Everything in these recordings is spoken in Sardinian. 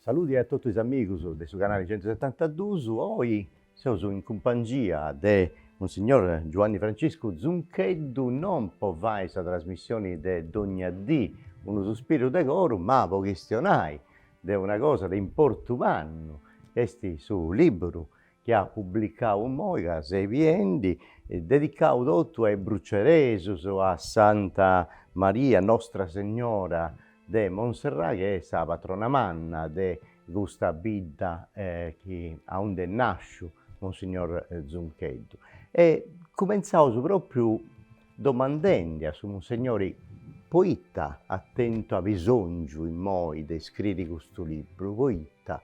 Saludi a totu is amigus de su canali centusetantadus, oi seus in cumpangia de Monsignor Giuanni Franciscu Zuncheddu non po fai sa trasmissioni de dogna dì unu suspiru de coru, ma po chistionai de una cosa de importu mannu, est su liburu chi at publicau immoi ca seis biendi, dedicau totu a is bruceresus, a Santa Maria Nostra Segnora de Montserrat chi est sa patrona manna de custa bidda chi aundi est nasciu Monsignor Zuncheddu. E cumentzaus propriu domandendi a su Munsegnori poita at tentu abisongiu immoi de scriri custu libru, poita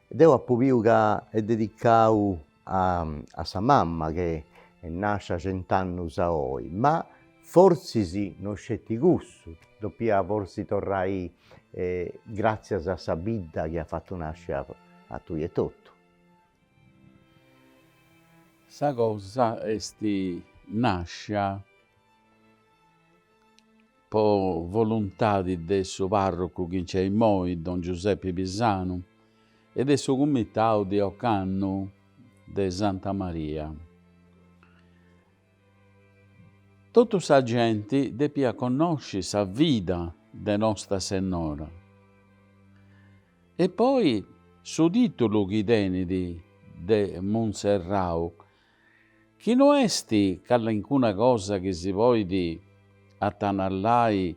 Deu apu biu ca est dedicau a sa mamma chi est nascia cent'annus a oi, ma fortzis no sceti cussu, depiat fortzis torrai gratzias a sa bidda chi at fatu nasci a tui etotu. Sa cosa est nascia po voluntadi de su parrocu chi nc'est immoi, don Giuseppi Pisanu, e de su cumitau de ocannu de Santa Maria. Totu sa genti depiat connosci sa vida de Nosta Sennora. E poi su titulu chi tenit de Munserrau Chi no est calincuna cosa chi si podit atanallai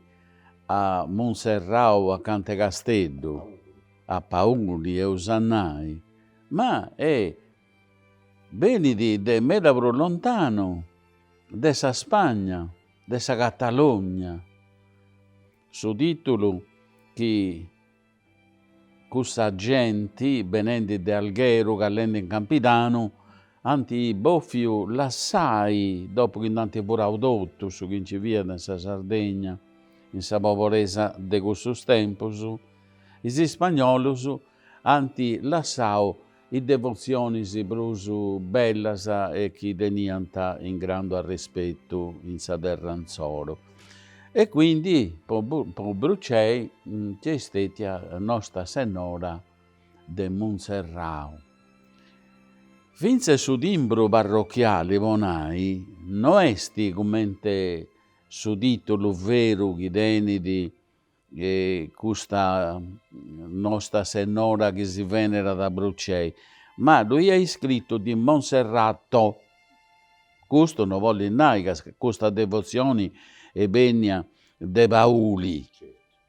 a Munserrau acant'e Casteddu, a Pauli eus a nai, ma est benit de meda prus lontanu, de sa Spagna, de sa Catalogna. Su titulu chi Cussa genti, benendi de Algheru, callendi in Campidanu, ant bòfiu lassai, dopu chi nd'ant furau totu su chi nci fiat in sa Sardegna, in sa poboresa de cussus tempus, is ispagnolus ant lassau is devotzionis prus bellas e chi teniant in grandu arrespetu in sa terra insoru. E quindi po po Brucei nc'est stetia Nosta Sennora de Munserrau. Fintzas su timbru parrochiali, po nai, no est cummente su titulu veru chi tenit e custa Nosta Sennora chi si venerat a Brucei, ma ddu iat iscritu di Monserrato, custu no bollit nai ca custa devotzioni est bennia de Pauli,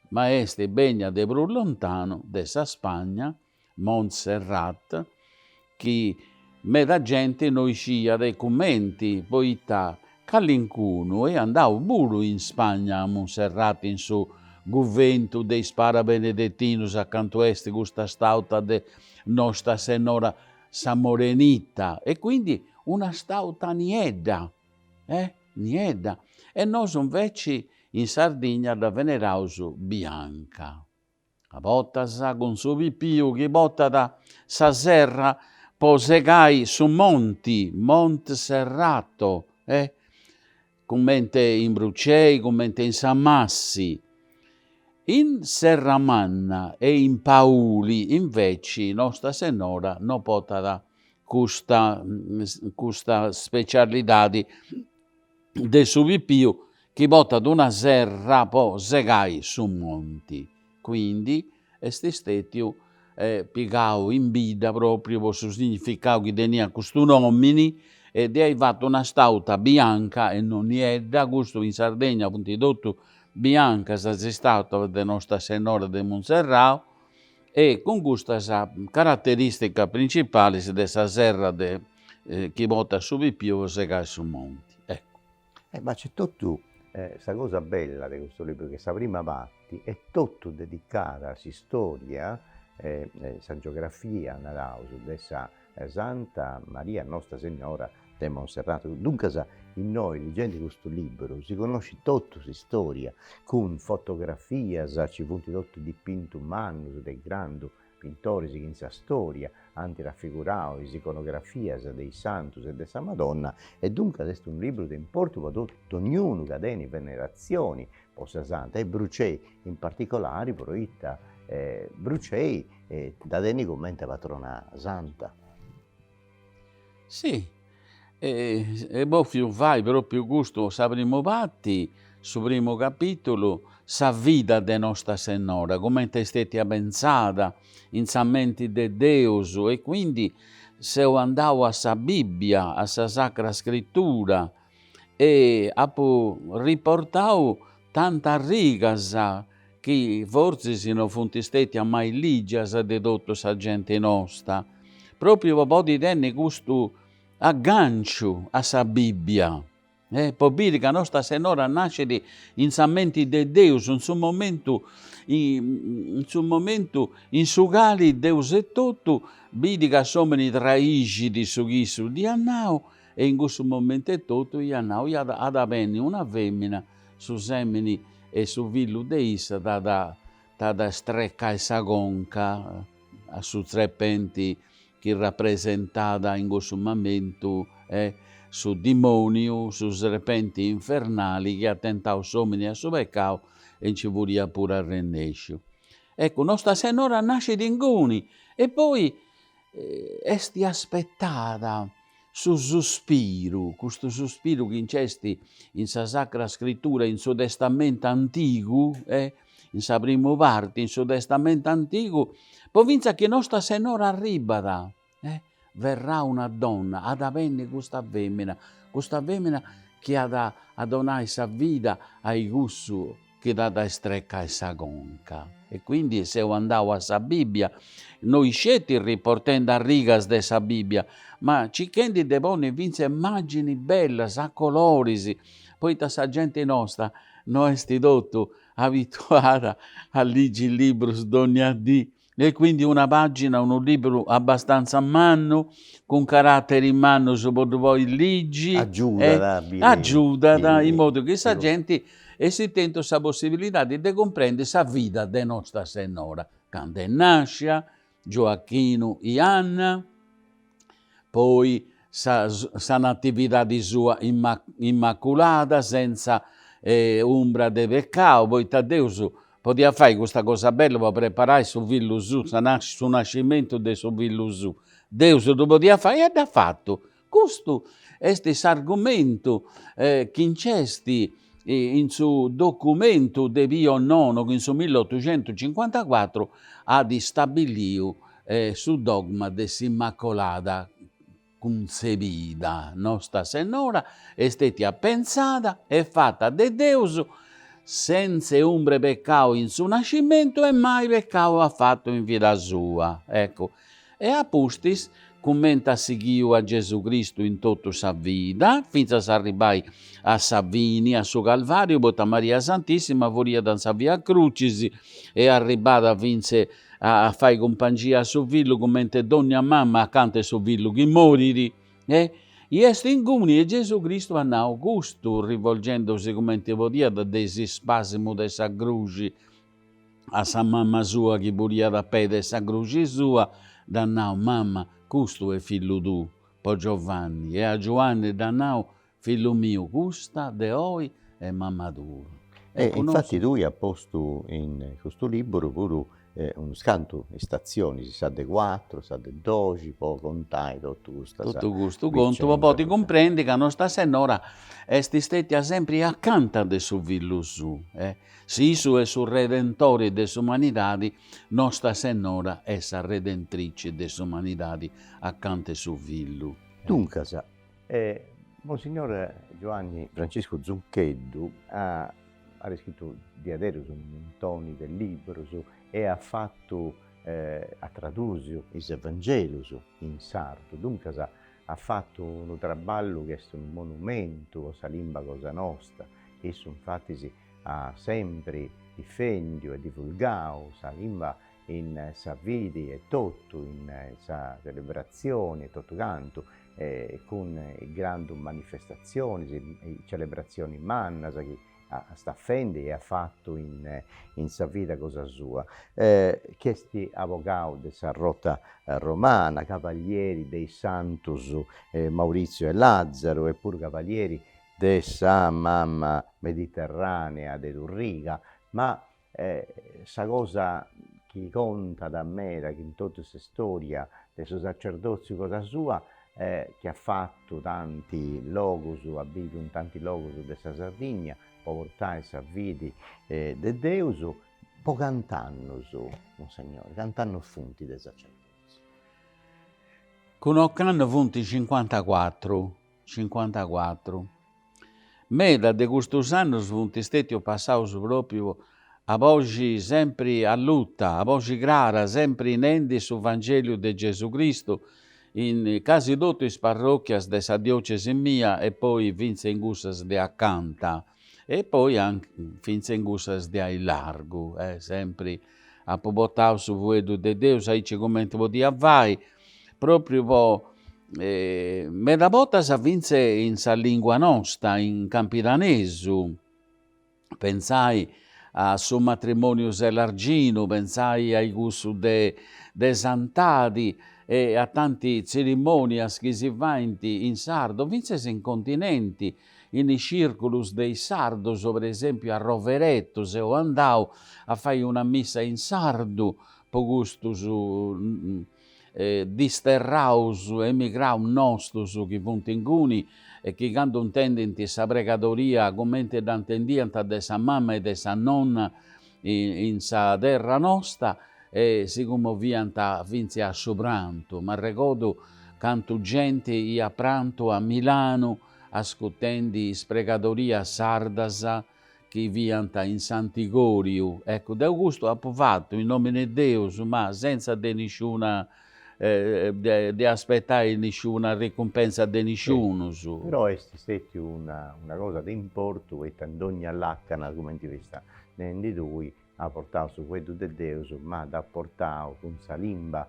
ma est bennia de prus lontanu, de sa Spagna, Montserrat, chi meda genti no isciat e cumenti, poita calincunu est andau puru in Spagna a Montserrat in su guventu de is paras benedetinus acantu est custa stàuta de Nosta Sennora sa Morenita e quindi una stàuta niedda, eh, niedda, e nosu inveci in Sardigna dda veneraus bianca. A bortas cun su pipiu chi portat sa serra po segai su monti, Mont Serrato, eh, cummente in Brucei, cummente in Samassi. In Serramanna e in Pauli inveci Nosta Sennora no portat custa custa specialidadi de su pipiu chi portat una serra po segai su monti, quindi est stetiu pigau in bidda propriu po su significau chi teniat custu nomini e de ai fatu una stauta bianca e non niedda, custu in Sardegna funt totu biancas is stautas de Nosta Sennora de Munserrau e cun custas carateristicas principalis de sa serra de chi portat su pipiu po segai su monti, eccu. Ma nc'est totu sa cosa bella de custu libru, che sa prima parti est totu dedicada a s'istoria, sa geografia, naraus, de sa Santa Maria Nostra Segnora de Monserrato. Duncas innoi ligendi custu libru si connoscit totu s'istoria, cun fotografias, nci funt totu dipintus mannus de grandu pintoris chi in sa storia ant rafigurau is iconografias de is santus e de sa Madonna e duncas est unu libru de importu po totu dognunu ca tenit veneratzioni po sa Santa e Brucei in particolari proita. Brucei dda tenit cumenti patrona santa. Si, e bòfiu fai pròpriu custu, sa primu parti, su primu capitulu, sa vida de Nosta Sennora, cumenti est stetia pentzada in sa menti de Deus e quindi seu andau a sa Bibbia, a sa Sacra Scrittura e apu riportau tantas rigas chi fortzis no funt stetias mai ligias de totu sa genti nosta, propriu po podi tenni custu agganciu a sa Bibbia, po biri ca Nosta Sennora nascit in sa menti de Deus in su momentu in su momentu in su cali Deus etotu bidi ca s'omini traixit su chi issu dd'iat nau e in cussu momentu etotu iat nau iat at a benni una femina su semini e su fillu de issa t'at a t'at a strecai sa conca a su tzerpenti chi rapresentat in cussu momentu su dimoniu, su serpenti infernali chi at tentau s'omini a su pecau e nci furiat puru arrennesciu. Eccu, Nosta Sennora nascit inguni e poi est aspetada su suspiru, custu suspiru chi nc'est in sa Sacra Scrittura, in su Testamentu Antigu, in sa primu parti, in su Testamentu Antigu, po fintzas chi Nosta Sennora arribat, verrà una donna, at a benni custa femina, custa femina chi at a donai sa vida a i cussu chi t'at a istrecai sa conca. E quindi seu andau a sa Bibbia, no isceti riportendi arrigas de sa Bibbia, ma circhendi de ponni fintzas immagini bellas, a coloris, poita sa genti nosta no est totu abituada a ligi librus dònnia dì E quindi una pagina, unu libru abbastanza mannu, cun carateris mannus po ddu podi ligi. Agiudat a biri. Agiudat in modu chi sa genti essit tentu sa possibilidadi de cumprendi sa vida de Nosta Sennora, candu est nascia, Gioachinu i Anna, poi sa sa natividadi sua immaculada, senza umbra de pecau, poita Deus podiat fai custa cosa bella po preparai su fillu suu, sa su nascimentu de su fillu suu, Deus ddu podiat fai e dd'at fatu. Custu est s'argumentu chi nc'est in su documentu de Pio Nono chi in su milliotucentucincuantacuatru at stabiliu su dogma de s'Immacolada Cuntzebida, Nosta Sennora est stetia pentzada e fata de Deus sentze umbra 'e pecau in su nascimentu e mai pecau at fatu in vida sua. Eccu. E a pustis cumenti at sighiu a Gesù Cristu in totu sa vida, fintzas a arribbai a sa fini, a su Calvariu, poita Maria Santissima furiat in sa Via Crucis e arribada fintzas a fai cumpangia a su fillu cumenti dònnia mama acanta 'e su fillu chi morit, e i est inguni e Gesù Cristu at nau custu, rivolgendosi cumenti podiat de s'ispàsimu de sa gruxi a sa mama sua chi furiat a pei de sa gruxi sua, dd'at nau, Mama, custu est fillu tuu, po Giovanni, e a Giuanni dd'at nau, Fillu miu, custa de oi est mama tua. E infati tui as postu in custu liburu puru unus cantu istatzionis, sa de cuatru, sa de doxi, po contai totu custas Totu custu contu po podi cumprendi ca Nosta Sennora est stetia sempri acanta de su fillu suu, si issu est su Redentori de s'umanidadi, Nosta Sennora est sa Redentrici de s'umanidadi acanta 'e su fillu. Duncas, Monsignor Giuanni Franciscu Zuncheddu at iscritu diaderus unu muntoni de librus e at fatu, at tradusiu is Evangelus in sardu, duncas at fatu unu traballu chi est unu monumentu po sa limba cosa nosta, issu infatis at sempri difendiu e divulgau sa limba in sa fidi etotu, in sa celebratzioni e totu cantu, cun is grandu manifestatzionis, is celebratzionis mannas chi stat fendi e at fatu in sa vida cosa sua, chi est abogau de sa Rota Romana, cavalieri de is santus Mauritziu e Lazzaru e puru cavalieri de sa Mama Mediterranea de Turriga, ma sa cosa chi. chi contat meda chi in totu s'istoria de su sacerdotziu cosa sua, chi at fatu tanti logus, at biviu in tanti logus de sa Sardigna po portai sa fidi de Deus, po cant'annus, Monsignori, cant'annus funt de sacerdotziu? Cun ocannu funt cincuantacuatru, cincuantacuatru. Meda de custus annus funt stètius passaus pròpriu a boxi sempri alluta, a boxi crara, sempri nendi su Vangeliu de Gesù Cristu in casi totu is parròchias de sa diòcesi mia e poi fintzas in cussas de acanta e poi fintzas in cussas de aillargu, sempri apu portau su fueddu de Deus aici cumenti podia fai, pròpriu po meda bortas fintzas in sa lingua nosta, in campidanesu, pentzai a su matrimoniu selarginu, pentzai a cussu de de Santadi e a tanti tzirimonias chi si faint in sardu, fintzas in continenti, in is circulus de is sardos, per esempiu a Rovereto seu andau a fai una missa in sardu po custus disterraus, emigraus nostus chi funt inguni e chi candu intendint sa pregadoria cumenti dda intendiant de sa mama e de sa nonna in sa terra nosta e si cummoviant fintzas a su prantu. M'arregodu cantu genti iat prantu a Milanu ascutendi is pregadorias sardas chi fiant in s'antigoriu. Eccu, deu custu apu fatu in nomini 'e Deus, ma sentza de nisciuna de aspetai nisciuna ricumpensa de nisciunus. Però est stetiu una una cosa de importu poita in dogna lacana, cumenti fista nendi tui, at portau su fueddu de Deus, ma dd'at portau cun sa limba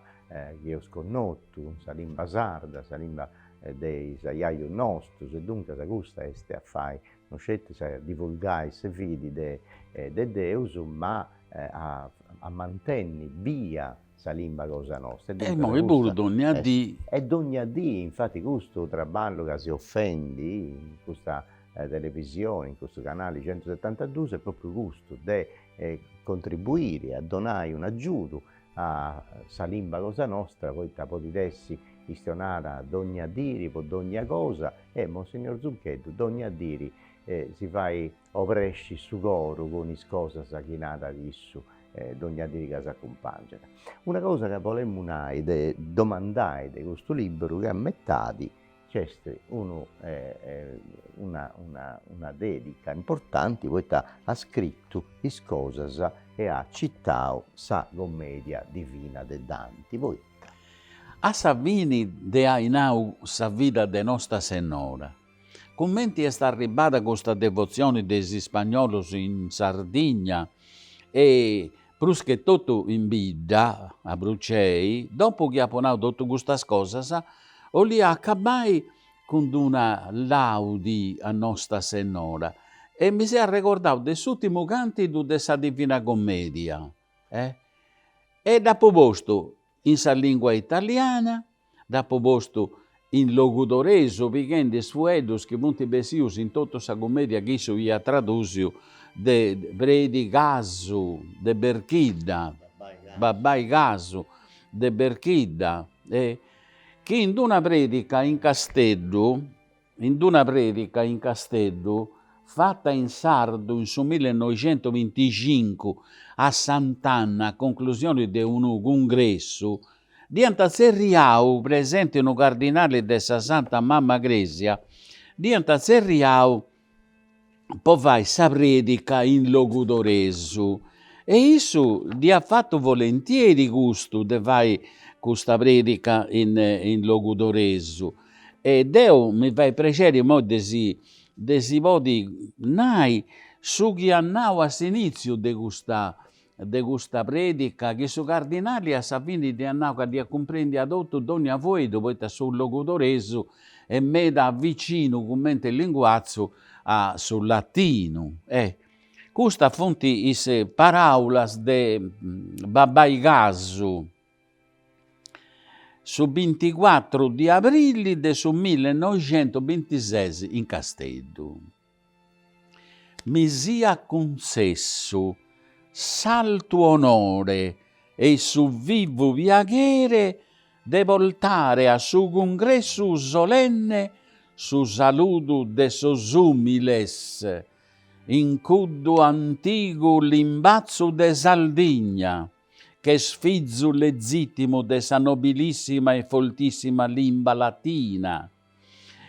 chi eus connotu, cun sa limba sarda, sa limba de is ajajus nostus e duncas custa est a fai no sceti sa divulgai sa fidi de de Deus ma a a mantenni bia sa limba cosa nosta. E immoi puru dònnia dì. E dònnia dì, infati custu traballu ca seus fendi in custa televisioni, in custu canali centusetantadus est propriu custu, de contribuiri a donai un'agiudu a sa limba cosa nostra, poita podit essi chistionada dogna diri po dogna cosa e Monsignor Zuncheddu dogna diri si fait obresci su coru cun is cosas chi narat issu dogna diri ca s'acumpangiat. Una cosa ca bolemu nai de domandai de custu liburu ca a metadi nc'est unu una una una dedica importanti poita at scritu is cosas e at citau sa Commedia Divina de Danti, poita? A sa fini de ai nau sa vida de Nosta Sennora, cumenti est arribbada custa devotzioni de is ispagnolos in Sardigna e prus che totu in bidda, a Brucei, dopu chi apu nau totu custas cosas, 'olia acabai cun d'una laudi a Nosta Sennora e mi seu arregordau de s'ùrtimu càntidu de sa Divina Commedia, eh, e dd'apu postu in sa lingua italiana, dd'apu postu in logudoresu pighendi is fueddus chi funt bessius in totu sa cummedia chi issu iat tradùsiu de Predi Casu de Berchidda, Babbai Casu de Berchidda, e chi in d'una predica in Casteddu, in d'una predica in Casteddu fata in sardu in su millenoixentubinticincu a Sant'Anna a conclusioni de unu cungressu, dd'iant tzerriau, presenti unu cardinali de sa Santa Mama Cresia, dd'iant tzerriau po fai sa predica in logudoresu e issu dd'iat fatu volentieri custu de fai custa predica in in logudoresu e deu mi fait prexeri imoi de si de si podi nai su chi at nau a s'initziu de custa de custa predica chi su cardinali a sa fini dd'iat nau ca dd'iat cumprendia totu dogna fueddu poita su logudoresu est meda vicinu cumenti linguatzu a su latinu. E custas funt is paraulas de Babbai Casu su binticuatru de abrili de su millenoixentubintises in Casteddu. Mi siat cuntzessu s'altu onore. e su vivu piaghere de portare a su cungressu solenne su saludu de sos ùmiles in cuddu antigu limbatzu de Sardigna, ch'est fizu lezìtimu de sa nobilìssima e fortìssima limba latina,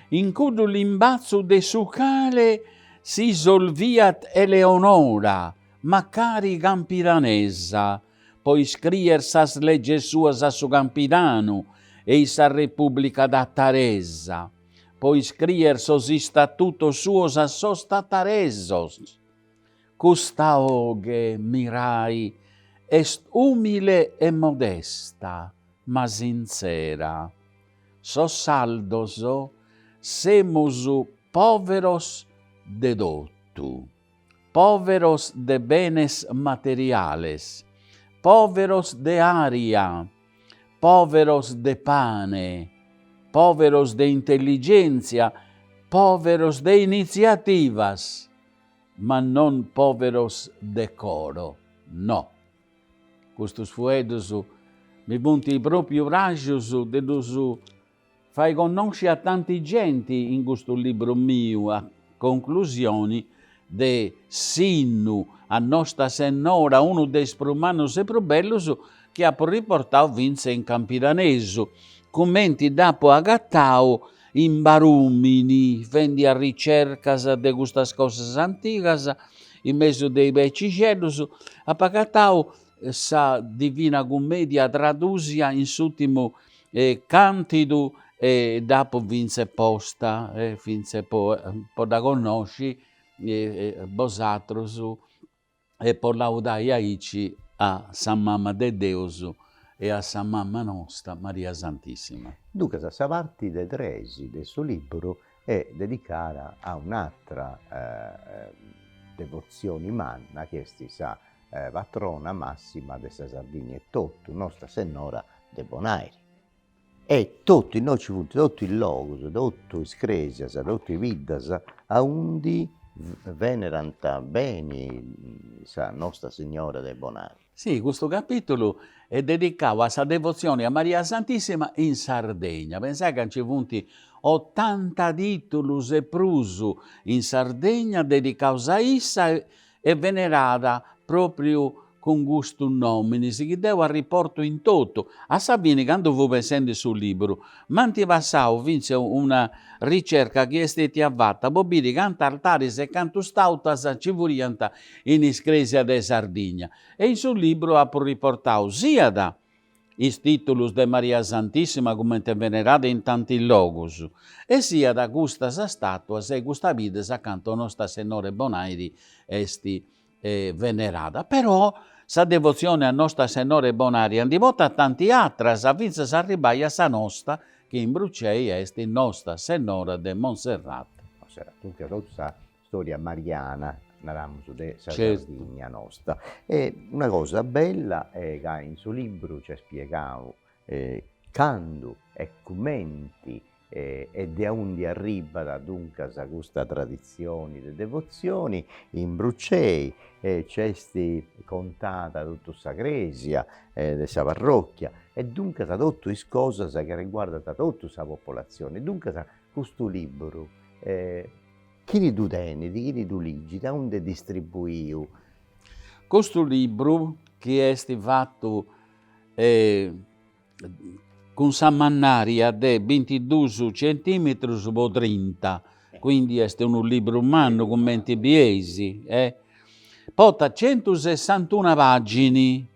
in cuddu limbatzu de su cale s'isolviat Eleonora, macari campidanesa, po iscrier sas leges suas a su Campidanu e i sa Repùblica tataresa, po iscrier sos istatutos suos a sos tataresos. Custa 'oghe, mirai, est umile e modesta, ma sintzera. Sos sardos semus pòveros de totu, pòveros de benes materiales, pòveros de ària, pòveros de pane, pòveros de intelligèntzia, pòveros de initziativas, ma non pòveros de coro, no. Custus fueddus mi funt pròpriu praxius de ddus fai connosci a tanti genti in custu libru miu a conclusioni de s'innu a Nosta Sennora, unu de is prus mannus e prus bellus chi apu riportau fintzas in campidanesu, cumenti dd'apu agatau in Barumini, fendi arricercas de custas cosas antigas, in mesu de is becixeddus, apu agatau sa Divina Cummedia tradusia in s'ùrtimu càntidu e dd'apu fintzas posta, fintzas po po dda connosci bosatrus e po laudai aici a sa Mama de Deus e a sa Mama nosta Maria Santissima. Duncas sa parti de tres de su liburu est dedicada a un'atra devotzioni manna chi est sa patrona massima de sa Sardigna etotu, Nostra Sennora de Bonairi. E totu innoi ci funt totu is logus, totu is cresias, totu is biddas aundi venerant beni sa Nostra Signora de Bonairi. Si, custu capitulu est dedicau a sa devotzioni a Maria Santissima in Sardegna. Pensai ca nci funt otanta titulus e prus in Sardegna dedicaus a issa e venerada propriu cun custus nominis chi deu arriportu in totu. A sa fini candu fui pensendi su liburu m'ant passau fintzas una ricerca chi est stetia fata po biri cantu altaris e cantu statuas nci furiant in is cresias de Sardigna e in su liburu apu riportau siat is titulus de Maria Santissima cumenti venerada in tanti logus e siat custas statuas e custas biddas acanta Nosta Sennora 'e Bonairi est venerada. Però sa devotzioni a Nosta Sennora 'e Bonaria ndi portat tanti atras fintzas a arribbai a sa nosta chi in Brucei est Nosta Sennora de Montserrat. Montserrat, duncas totu sa storia mariana, naramus, de sa Sardigna nosta. E una cosa bella est ca in su libru nc'est spiegau candu e cumenti e de aundi arribat duncas custa traditzioni de devotzioni in Brucei e nc'est contada totu sa cresia de sa parrocchia e duncas totu is cosas chi riguardant totu sa popolatzioni. Duncas custu liburu Chini ddu tenit, chini ddu ligit, aundi est distribuiu? Custu libru, chi est fatu cun sa mannaria de bintidus centimetrus po trinta, quindi est unu libru mannu cumenti bieis, portat centusessantuna pagini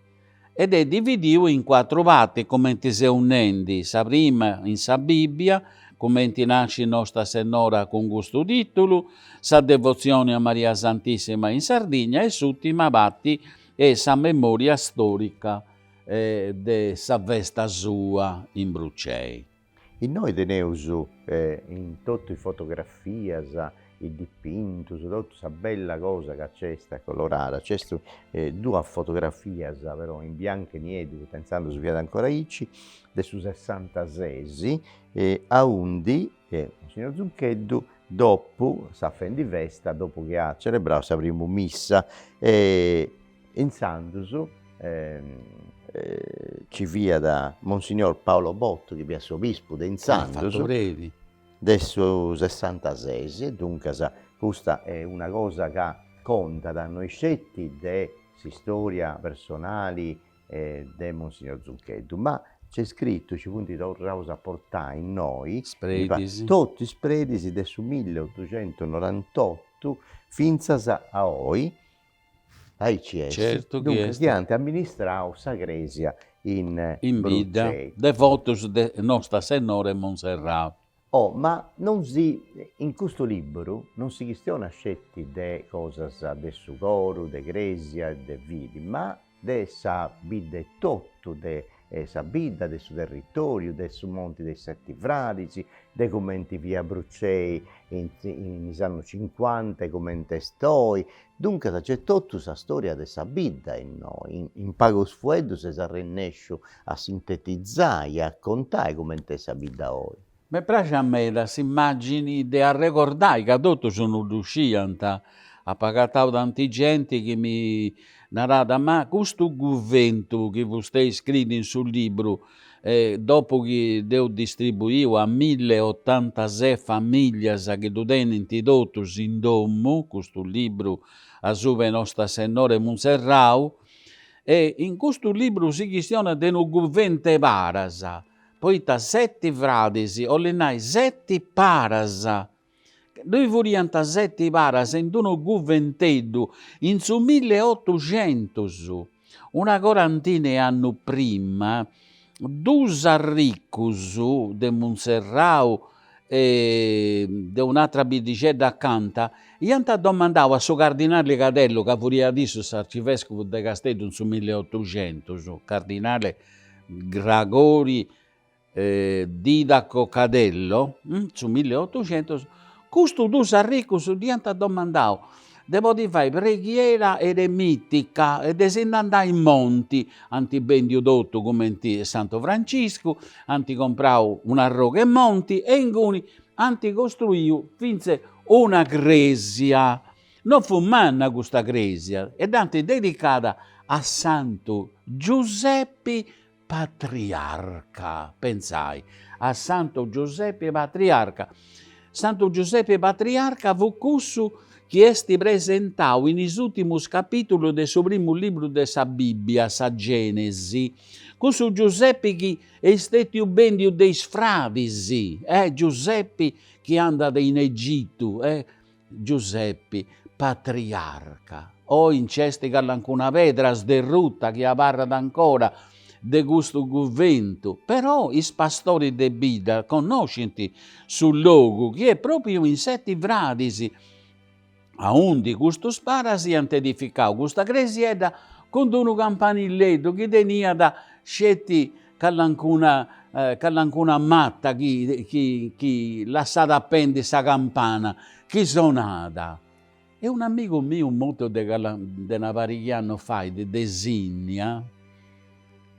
ed est dividiu in cuatru partis, cumenti seu nendi, sa prima in sa Bibbia, cumenti nascit Nosta Sennora cun custu titulu, sa devotzioni a Maria Santissima in Sardigna e s'ùrtima parti est sa memoria storica de sa festa sua in Brucei. Innoi teneus in totu is fotografias, is dipintus, totu sa bella cosa ca nc'est acolorada, nc'est duas fotografias però in biancu e nieddu, poita intzandus fiat ancora aici, de su sessantases, aundi Monsignor Zuncheddu dopu sa fendi festa, dopu chi at celebrau sa primu missa e intzandus. Ci fiat Monsignor Paolo Botto chi fiat s'obispu de intzandus. De su sessantases e duncas custa est una cosa ca contat no isceti de s'istoria personali de Monsignor Zuncheddu ma nc'est scritu, ci funt torraus a portai innoi totu is predis de su milliotucentunorantotu fintzas a oi Aici est. Certu chi est. Chi ant amministrau sa crèsia in In bidda, devotus de Nosta Sennora 'e Monserrau. Oh, ma non si, in custu liburu non si chistionat sceti de cosas de su coru, de crèsia e de fidi, ma de sa bidda etotu, de sa bidda, de su territoriu, de su Monti de is Seti Fradis, de cumenti fiat Brucei in is annus cincuanta e cumenti est oi, Duncas nc'est totu sa storia de sa bidda innoi, in pagus fueddus ses arrennesciu a sintetizai e a contai cumenti est sa bidda oi. M'est praxia meda s'immagini de arregordai ca totus no ddu sciant, apu agatau tanti genti chi mi naràt ma custu guventu chi fustei scriit in su libru dopu chi dd'eus distribuiu a milleotantases familias chi ddu tenint totus in domu, custu libru asuba 'e Nosta Sennora 'e Munserrau, e in custu libru si chistionat de unu guventu 'e paras, poita seti fradis 'olit nai seti paras, ddoi furiant seti paras in d'unu guventeddu in su milleotuxentus, una corantina 'e annu prima, dus arricus de Munserrau e de un'atra biddixedda acanta iant domandau a su cardinali Cadello, ca furiat issu s'arcivescuvu de Casteddu in su milleotuxentus, cardinale Gragori Didaco Cadello, in su milleotuxentus, custus dus arricus dd'iant domandau de podi fai preghiera eremitica e de si nd'andai in monti, ant bendiu totu cumenti Santu Franciscu, ant comprau un'arrogu 'e monti e inguni ant costruiu fintzas una cresia. No fut manna custa cresia e dd'ant dedicada a Santu Giusepi Patriarca, pentzai, a Santu Giusepi Patriarca. Santu Giusepi Patriarca fut cussu chi est presentau in is ùrtimus capìtulus de su primu libru de sa Bìbbia, sa Gènesi, cussu Giusepi chi est stètiu bèndiu de is fradis, eh, Giusepi chi andat in Egitu, eh, Giusepi Patriarca. Oi nc'est callancuna pedra sderruta chi abarrat ancora de custu guventu, però is pastoris de bidda connoscint su logu chi est propriu in Seti Fradis, aundi custus paras iant edificau custa cresiedda cun d'unu campanilleddu chi teniat sceti Callancuna callancuna mata chi chi chi lassat a pendi sa campana chi sonat. E un'amigu miu mortu de de una pariga 'e annus fait de Sinnia,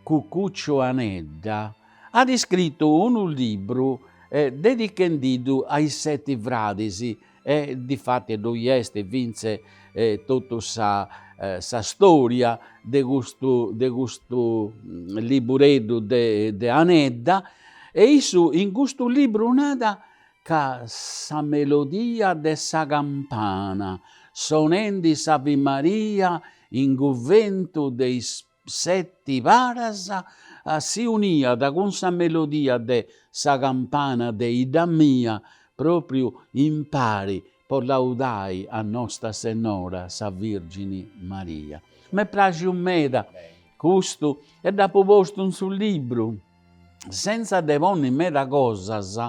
Cucucciu Anedda, at iscritu unu libru dedichendiddu a is seti fradis E difati ddoi est fintzas totu sa sa storia de custu de custu libureddu de de Anedda e issu in custu libru nat ca sa melodia de sa campana sonendi s'Avi Maria in guventu de is Seti paras si uniat cun sa melodia de Sa campana de 'idda mia propriu impari po laudai a Nosta Sennora sa Virgini Maria. M'est praxiu meda custu e dd'apu postu in su libru, sentza de ponni meda cosas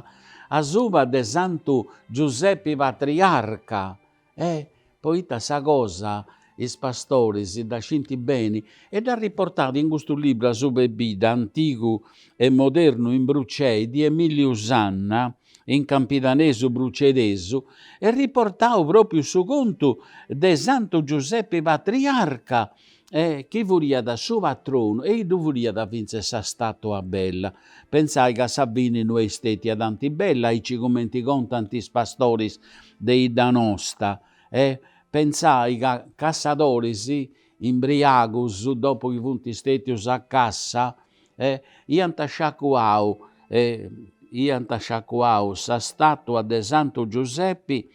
asuba de Santu Giusepi Patriarca, E poita sa cosa is pastoris dda scint beni e dd'at riportadu in custu libru asuba 'e bidda antigu e modernu in Brucei di Emiliu Sanna in campidanesu bruceresu e riportau propriu su contu de Santu Giusepi Patriarca e chi furiat su patronu e ddu furiat fintzas sa statua bella. Pentzai ca sa fini no est stetia tanti bella aici cumenti contant is pastoris de 'idda nosta e pentzai ca cassadoris imbriagus dopu chi funt stetius a cassa, iant sciacuau iant sciacuau sa statua de Santu Giusepi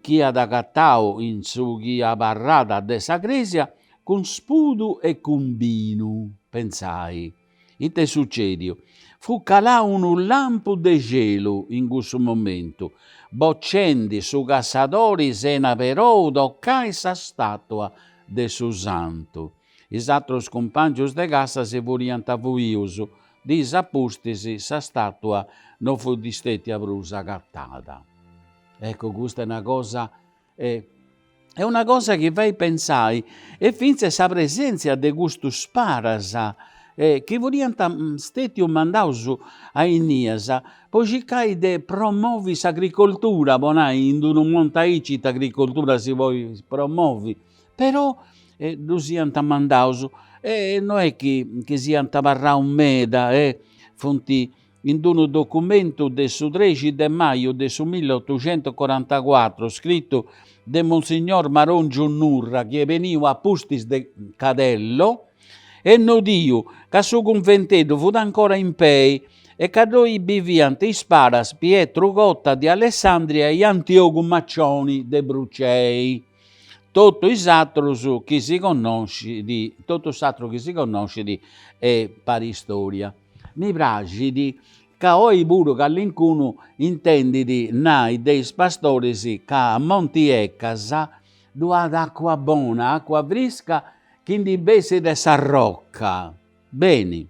chi iat agatau in su chi abarràt de sa cresia cun spudu e cun binu. Pentzai. Ita est sucediu? Fut calau unu lampu de celu in cussu momentu, bocendi su cassadori sena perou tocai sa statua de su santu. Is atrus cumpangius de cassa si furiant fuius, diis a pustis sa statua no fut stetia prus agatada. Eccu, custa est una cosa Est una cosa chi fait pensai e fintzas sa presèntzia de custus paras chi furiant stètius mandaus a innias po circai de promovi s'agricoltura, po nai, in unu monti aici ita agricoltura si podit promovi, però ddus iant mandaus e no est chi chi siant abarraus meda e funt In unu documentu de su trexi de maju de su milliotuxentucorantacuatru scritu de Monsignor Marongiu Nurra chi est beniu a pustis de Cadello, est nodiu ca su cunventeddu fut ancora in pei e ca ddoi biviant is paras Pietru Cotta di Alessandria e Antiogu Maccioni de Brucei. Totu is atrus chi si connoscit, totu s'atru chi si connoscit est paristoria. Mi praxit ca oi puru callincunu intendit nai de is pastoris ca a Monti Ecas ddu at acua bona, acua frisca chi ndi bessit de sa rocca. Beni.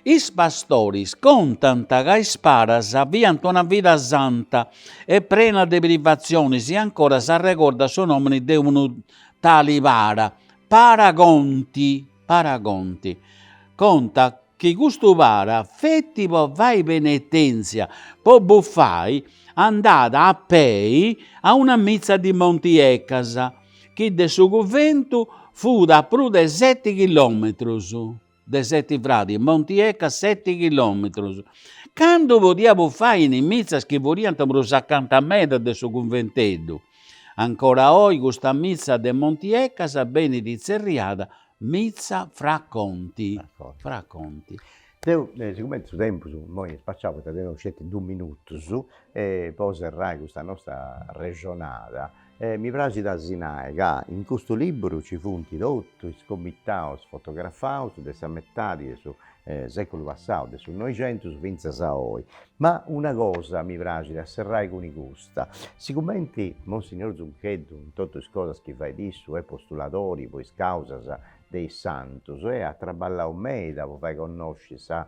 Is pastoris contant ca is paras fiant una vida santa e prena de privatzionis e ancora s'arregordat su nomini de unu tali para, Para Conti. Para Conti contat chi custu para feti po fai penetèntzia, po bufai, andat a pei a una mitza di Monti Ecas, chi de su cuventu fut a prus de seti chilometrus, de Seti Fradis, Monti Ecas seti chilometrus, candu podiat bufai in is mitzas chi furiant prus acanta meda de su cunventeddu. Ancora oi custa mitza de Monti Ecas benit tzerriada Mitza Fra Conti. Fra Conti. Deu, sigumenti su tempus immoi est spaciau, poita teneus sceti dus minutus po serrai custa nosta arrexonada, mi praxit a si nai ca in custu liburu ci funt totu is comitaus fotografaus de sa metadi de su seculu passau, de su Noixentus fintzas a oi. Ma una cosa mi praxit a serrai cun custa, sigumenti Monsignor Zuncheddu in totu is cosas chi fait issu est postuladori po is causas de is santus e at traballau meda po fai connosci sa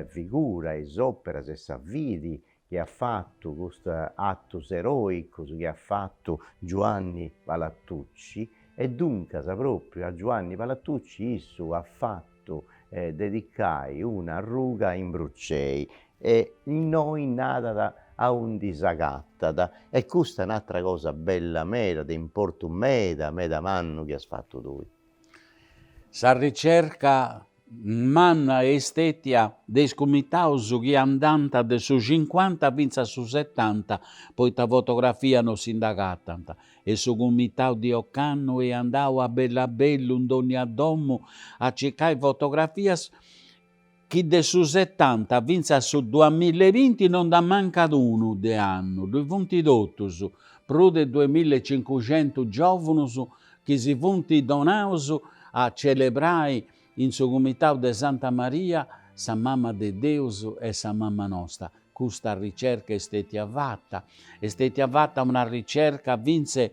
figura, is operas e sa fidi chi at fatu custus atus eroicus chi at fatu Giuanni Palatucci e duncas propriu a Giuanni Palatucci issu at fatu dedicai una arruga in Brucei e innoi narat aundi s'agatat e custa est un'atra cosa bella meda de importu meda meda mannu chi as fatu tui. Sa ricerca manna est stetia de is cumitaus chi andant de su cincuanta fintzas a su setanta, poita fotografia no si nd'agatant, e su cumitau de ocannu est andau a bellu a bellu in dònnia domu a circai fotografias chi de su setanta fintzas a su duamilla e binti no nd'amancat unu de annu, ddui funt totus, prus de duamilla e cincuxentus giòvunus chi si funt donaus a celebrai in su Cumitau de Santa Maria sa Mama de Deus e sa Mama nosta. Custa ricerca est stetia fata, est stetia fata una ricerca fintzas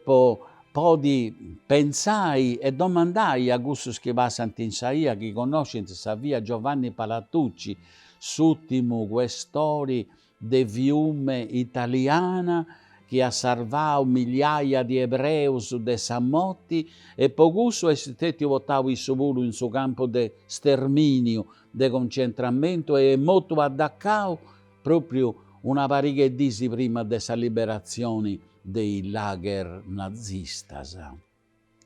po podi pentzai e domandai a cussus chi passant in sa 'ia, chi connoscint sa via Giovanni Palatucci, s'ùrtimu questori de Fiume italiana chi at sarvau migliaia di ebreus de sa moti e po cussu est stetiu portau issu puru in su campu de sterminiu de concentramentu e est motu a Dachau propriu una pariga 'e dis prima de sa liberatzioni de is lager nazistas.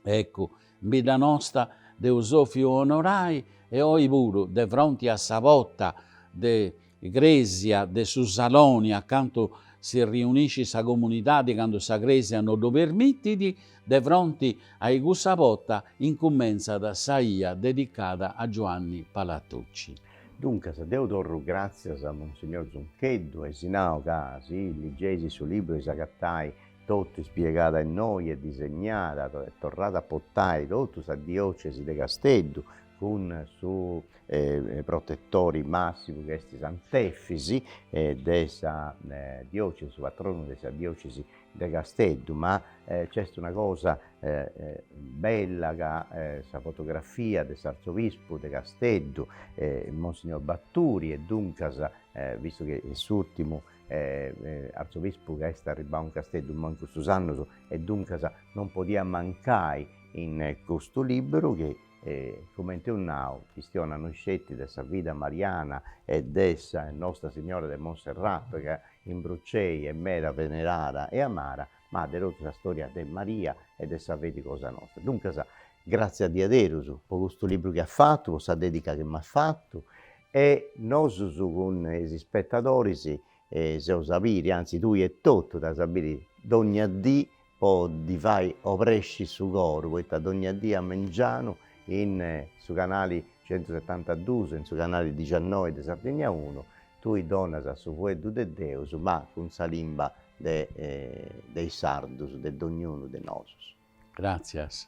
Eccu, in bidda nosta dd'eus 'ofiu onorai e oi puru de fronti a sa porta de cresia de su saloni acantu si riuniscit sa comunidadi candu sa crèsia no ddu permitit, de fronti a i cussa pota incumentzat sa 'ia dedicada a Giuanni Palatucci. Duncas, deu torru gràtzias a Monsignor Zuncheddu e si nau ca si ligeis su libru eis agatai totu ispiegada innoi e disegnada e torrada a portai totu sa diocesi de Casteddu cun su protettori massimu chi est Sant'Efisi de sa diocesi, su patronu de sa diocesi de Casteddu, ma nc'est una cosa bella ca sa fotografia de s'artzobispu de Casteddu, Monsignor Baturi, e duncas, vistu chi est s'urtimu artzobispu ca est arribbau in Casteddu immoi in custus annus e duncas non podiat mancai in custu liburu chi cumenti eus nau chistionat non sceti de sa vida mariana e de sa Nostra Signora de Monserrato ca in Brucei est meda venerada e amara, ma de totu sa storia de Maria e de sa fedi cosa nostra. Duncas, gratzias diaderus po custu libru chi as fatu, po sa dedica chi m'as fatu e nosus cun is ispetadoris s'eus a biri, anzi tui etotu t'as a biri dogna dì po ddi fai obresci su coru, poita dogna dì a mengianu in su canali centusetantadus e in su canali dixiannoi de Sardigna unu tui donas su fueddu de Deus ma cun sa limba de de is sardus, de dognunu de nosus. Gràtzias.